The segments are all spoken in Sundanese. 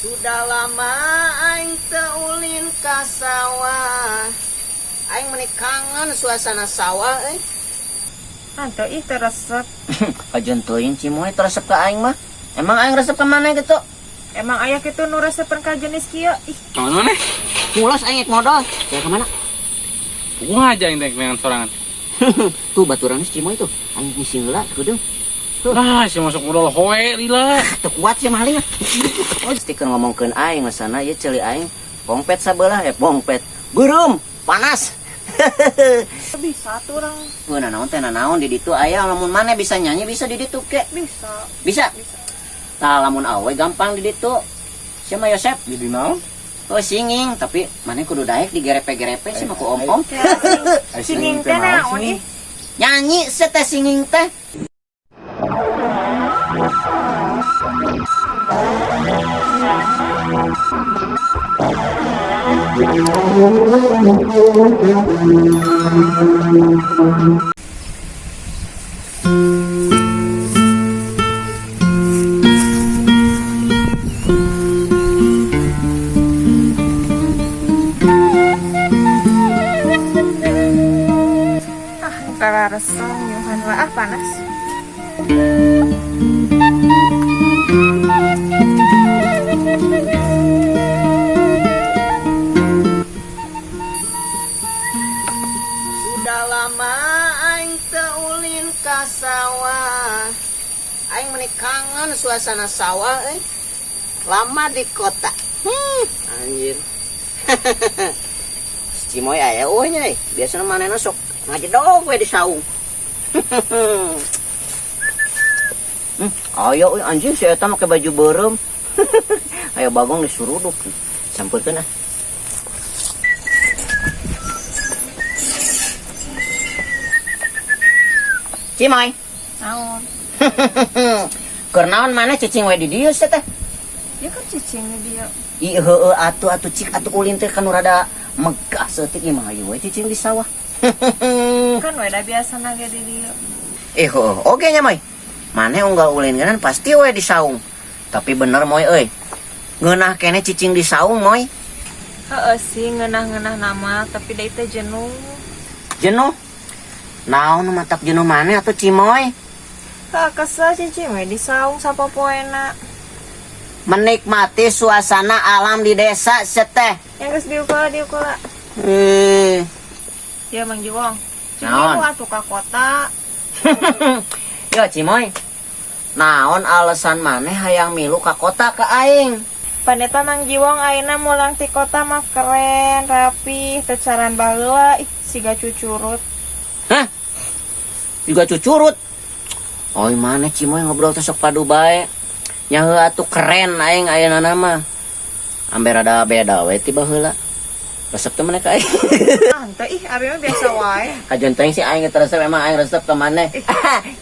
Sudah lama aing teu ulin ka sawah. Aing meni kangen suasana sawah euy. Hanteu ih teu resep. Kajeun teuing Cimoy teu resep ka aing mah. Emang aing resep ka maneh kitu? Emang aya kitu nu resepeun ka jenis kieu? Ih, Mana maneh? Mulas aing ek modal. Ya ka mana? Gua aja yang dengan sorangan. Tuh baturan si Cimoy tuh. Aing ngisi heula kudeung. Lah, si masuk modal hoe lila. Teu kuat sih maling. Oh, stiker ngomongkeun aing masana ieu ceuli aing pongpet sabelah pongpet. Beureum, panas. Bisa tuh orang. Heuh, nanaon teh nanaon di ditu aya lamun maneh bisa nyanyi bisa di ditu ke. Bisa. Bisa? Bisa. Tah lamun awe gampang di ditu. Siapa Yosep? Jadi naon? Oh singing, tapi maneh kudu daek digerepe-gerepe sih mah ku om-om. Singing teh naon ih? Nyanyi sete singing teh. Ah, kararesem nyuhan lah ah panas. Sudah lama aing teu ulin ka sawah. Aing meni kangen suasana sawah euy. Lama di kota. Anjir. Si Cimoy aya eueuh nya euy. Biasana manehna sok ngajedog we di saung. Ayo euy anjing si eta make baju beureum. Ayo bagong disuruduk. Sampeurkeun ah. Cimoy. Naon? Keur naon maneh cicing we di dieu sia teh? Ya kan cicing di dieu. Ih heueuh atuh atuh cik atuh ulin teh kan rada megah saeutik ieu mah hayu we cicing di sawah. Kan we da biasana ge di dieu. Eh heueuh oge nya moy. Maneh unggal ulin geunan pasti we di saung. Tapi bener moy euy. Ngeunah keneh cicing di saung moy. Heeh sih ngeunah-ngeunah nama tapi da ieu teh jenuh. Jenuh? Naon nu matak jenuh maneh atuh Cimoy? Heuh kesel cicing we di saung sapopoena. Menikmati suasana alam di desa seteh. Yang geus diukula diukula. Ya Mang Jiwong. Naon? Cimoy atuh ka kota. Ya Cimoy. Naon alasan maneh hayang milu ka kota ka aing? Paneta Mang Jiwong ayeuna mulang ti kota mah keren, rapi, teu caran baheula, ih siga cucurut. Hah? Juga cucurut. Oi maneh Cimoy ngobrol teh sok padu bae. Nya heuh atuh keren aing ayeuna mah. Ambe rada beda we ti baheula. Resep teh maneh ka aing. Ah, henteu ih abi mah biasa wae. Kajeun teuing sih aing teu resep emang aing resep ka maneh.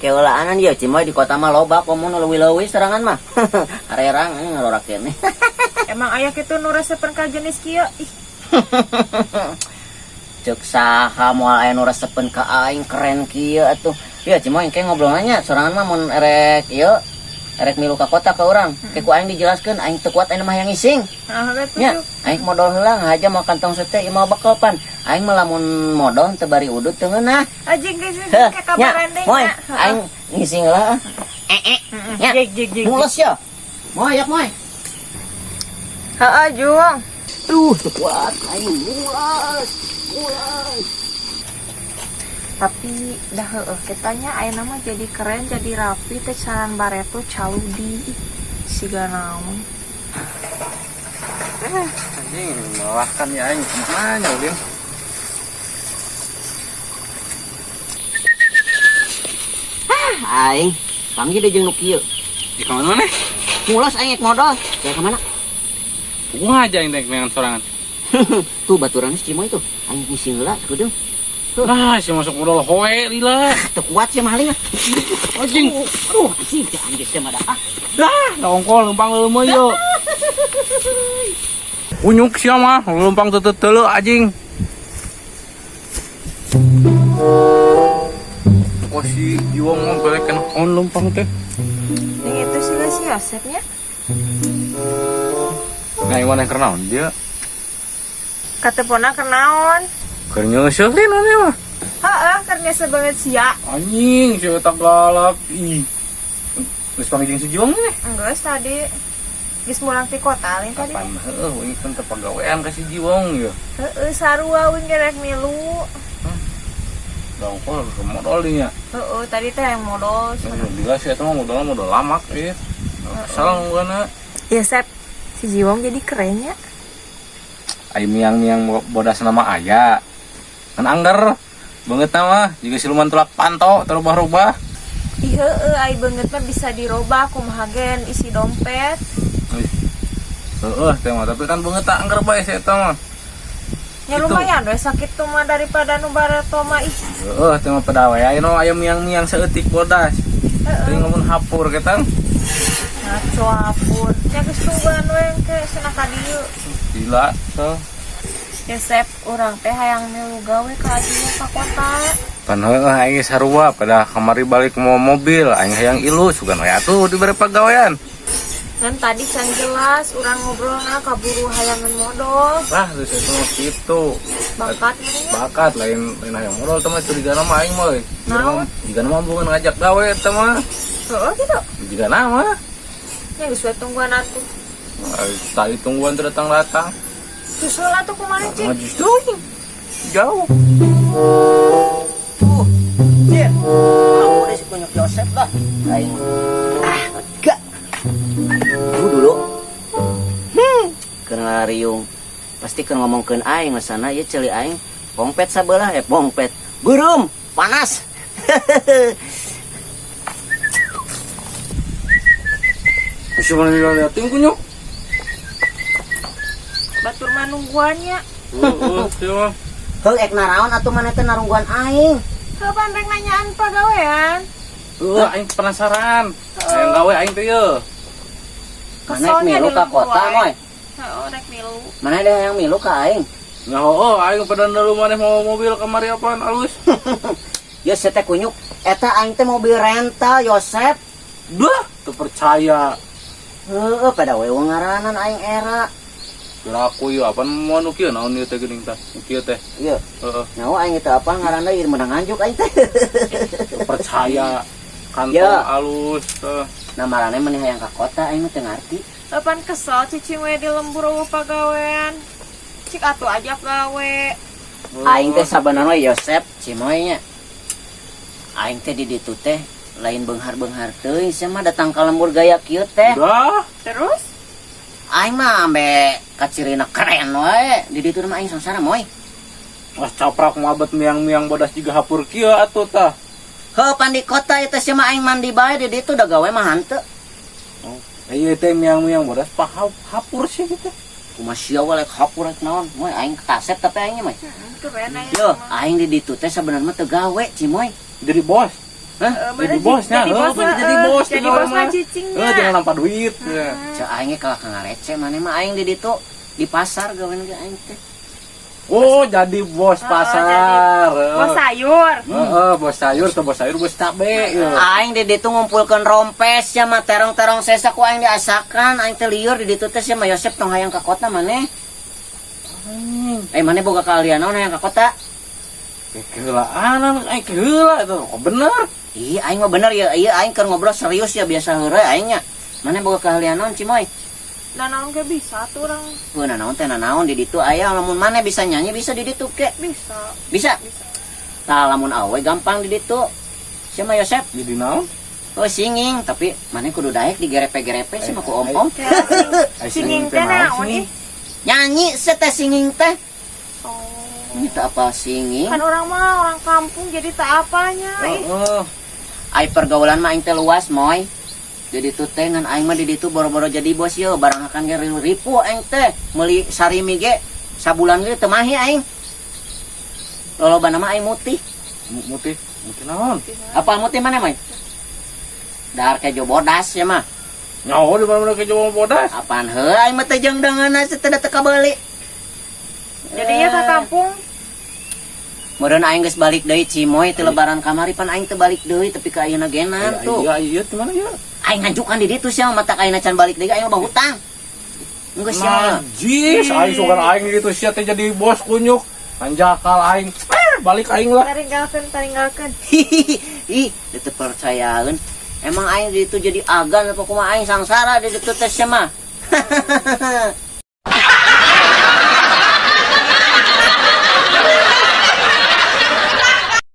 Keulaanan ieu Cimoy di kota mah loba komo nu leuwih-leuwih serangan mah. Harerang aing ngalorak keneh. Emang aya kitu nu resepeun ka jenis kieu? Ih. Ceuk saha moal aya nu resepeun ka aing keren kieu atuh. Ieu Cimoy engke ngobrol nya sorangan mah mun erek ieu erek milu ka kota ka urang. Ke ku aing dijelaskeun aing teu kuat aing mah hayang ngising. Heeh, we Nya, tujuh. aing modal heula ngahaja mau kantong sete ieu mah bekel pan. Aing mah lamun modal teu bari udut teu ngeunah. Anjing geus geus Heuh, ke nya, kabaran deui moy, nya. aing ngising heula. Nya. Jig jig jig. Mules ya. Moy, yak moy. Heeh, Juang. Duh, teu kuat aing mules. Mules. Tapi dah heueuh kitanya ayeuna mah jadi keren, jadi rapi teh caran bareto caludi. Ih, siga naon. Anjing melelahkan ya aing kumaha nya ulin. Hah, aing panggil deui jeung nu kieu. Di ka mana maneh? Mules aing ek modal. Ya ka mana? Gua aja yang dengan sorangan. Tuh baturan si Cimoy tuh. Aing ngising heula kudeung. Lah, si masuk modal hoe lila. Teu kuat sih maling. Anjing. Aduh, anjing teh anjing teh mah dah. Dah, dongkol lempang leumeui yo. Unyuk sia mah, lempang teu teuleuh anjing. Kok si Jiwong mah balik kana on lempang teh. Yang itu sih si Yosepnya. Nah, mana yang kenaon dia? Katepona kenaon? Keur nyeuseul lin mah. Heeh, keur nyesel banget sia. Anjing, si otak galak. Ih. Geus panggil jeung si Jiwong nih. Enggak tadi. Geus mulang ti kota lain tadi. Kapan heueuh uing teu pagawean ka si Jiwong ya. Heeh, sarua uing ge rek milu. Dongkol ke modal dinya. Heeh, tadi teh yang modal. Gila sih eta mah modalna modal lamak ieu. Kesal nungguana. Ya Sep, si Jiwong jadi keren ya. Ai miang-miang bodas nama aya. Kan angger banget mah juga siluman tulak panto terubah-rubah. Ih heueuh, ai beungeut mah bisa dirobah kumaha gen isi dompet. Heeh, teh mah tapi kan beungeut tak angger bae si eta mah. Ya Gitu. lumayan we sakitu mah daripada nu bareto mah ih. Heeh, teh mah pada we aya nu aya miang-miang saeutik bodas. Heeh. Teuing ngomong hapur ketang. Ngaco hapur. Nya geus tungguan we engke cenah ka dieu. Gila, tuh. Ya Sep, urang teh hayang milu gawe ka dieu ka kota. Pan heueuh aing geus sarua pada kamari balik mau mobil aing hayang ilu sugan we atuh dibere pagawean. Ngan tadi can jelas urang ngobrolna kaburu hayangan modal. Lah geus eta mah kitu. Bakat meureun nya. Bakat lain lain hayang modal teh mah curiga mah aing mah euy. Naon? Jika mah bukan ngajak gawe eta mah. Heeh gitu. Jika nama Nya geus we tungguan atuh. Tadi tungguan teu datang-datang. Susul atuh kumaha cik? Mah justru jauh. Tuh. Jir. Kamu deh si kunyuk Yosep lah. Aing. Ah, enggak. Dulu dulu. Kena riung. Pasti keur ngomongkeun aing sana ieu ceuli aing. Pongpet sabelah eh pongpet. Beureum, panas. Bisa mana diliatin kunyuk? Batur mah nungguan nya. Heeh, sih mah. Heuh ek naraon atuh maneh teh narungguan aing. Heuh pan rek nanyaan pagawean. Heuh, aing penasaran. Hayang gawe aing teh yeuh. Mana ek Keselnya milu di ka lembur kota wae. moy. Heeh, rek milu. Mana ada yang milu ka aing? Nah, oh, aing pada dulu maneh mau mobil kamari apaan alus. Ya teh kunyuk, eta aing teh mobil rental Yosep. Duh, teu percaya. Heeh, pada we ngaranan aing era. Laku ieu apaan mau nu kieu naon ieu teh geuning tah? Nu kieu teh. Ieu, Heeh, nyawa aing teh apa ngaranna ieu menang nganjuk aing teh. teu percaya. Kantong Ya. alus teh. Nah marane maneh hayang ka kota aing mah teu ngarti. Kapan kesel cicing we di lembur eueuh pagawean. Cik atuh ajak gawe. Aing teh sabenerna Yosep Cimoy nya. Aing teh di ditu teh lain beunghar-beunghar teuing sia mah datang ka lembur gaya kieu teh. Udah. Terus? Aing mah ambe kacirina keren wae. Di ditu mah aing sangsara moy. Wah, caprak mabet miang-miang bodas juga hapur kieu atuh tah. Heuh pan di kota eta sia mah aing mandi bae di ditu da gawe mah hanteu. Oh, iya teh miang-miang bodas pak hapur sih gitu. Kumaha sia we lek hapur rek naon. Moy aing kasep tapi aing nya moy. Keren aing. Yo, aing di ditu teh sabenerna mah teu gawe Cimoy. Jadi bos. Hah? Jadi bosnya, Jadi heuh, bos, jadi bos, jadi tinggal bos mah. mah cicingnya. Heuh, tinggal nampak duit. Ya. Cek aing ge kalah ka ngarece maneh mah aing di ditu di pasar gawe ge aing teh. Oh, jadi bos Oh, pasar. Bos sayur. Heeh, bos sayur atau bos sayur bos cabe. Ya. Aing di ditu ngumpulkeun rompes ya mah terong-terong sesa ku aing diasakan aing teh lieur di ditu teh sia mah Yosep tong hayang ka kota maneh. Eh maneh boga kaahlian naon hayang ka kota? Keheulaan, aing keheula itu kok bener. Ih, aing mah bener ya, iya aing keur ngobrol serius ya biasa heureuy aing nya. Maneh boga kaahlian naon Cimoy? Nah, naon ge bisa tuh orang Heuh nanaon teh nanaon di ditu aya lamun maneh bisa nyanyi bisa di ditu ke. bisa. Bisa. Bisa. Tah lamun awe gampang di ditu. Sia mah Yosep. Jadi naon? Oh singing, tapi maneh kudu daek digerepe-gerepe sih mah ku om-om. Ai, Singing teh naon ih? Nyanyi teh singing teh. Oh. Ini teh apa singing? Kan orang mah orang kampung jadi tak apanya ih. Heeh. Ai pergaulan mah aing teh luas moy. Jadi tuh teh ngan aing mah di ditu boro-boro jadi bos ye barang akan ge ripu aing teh meuli sarimi ge sabulan ge teu mahi aing. Lolobana mah aing mutih. Mutih, mutih naon? Apa mutih mana moy? Dahar kejo bodas ya mah. Nyaho di mana-mana kejo bodas. Apaan heuh aing mah teh jeung deungeunna teh teu kabeuli. Jadi ya ke kampung Meureun aing geus balik deui Cimoy teu lebaran kamari pan aing teu balik deui tapi ka ayeuna genan tuh. Iya, iya, di mana ya? Aing ngajukan di ditu sia mah matak ayeuna can balik deui aing mah hutang. Enggak sih mah. Najis, aing sugan aing gitu sia teh jadi bos kunyuk. Anjakal aing. Eh, balik aing lah. Taringgalkeun, taringgalkeun. Ih, itu percayaan. Emang aing di itu jadi agan apa kumaha, aing sangsara di ditu teh sia mah.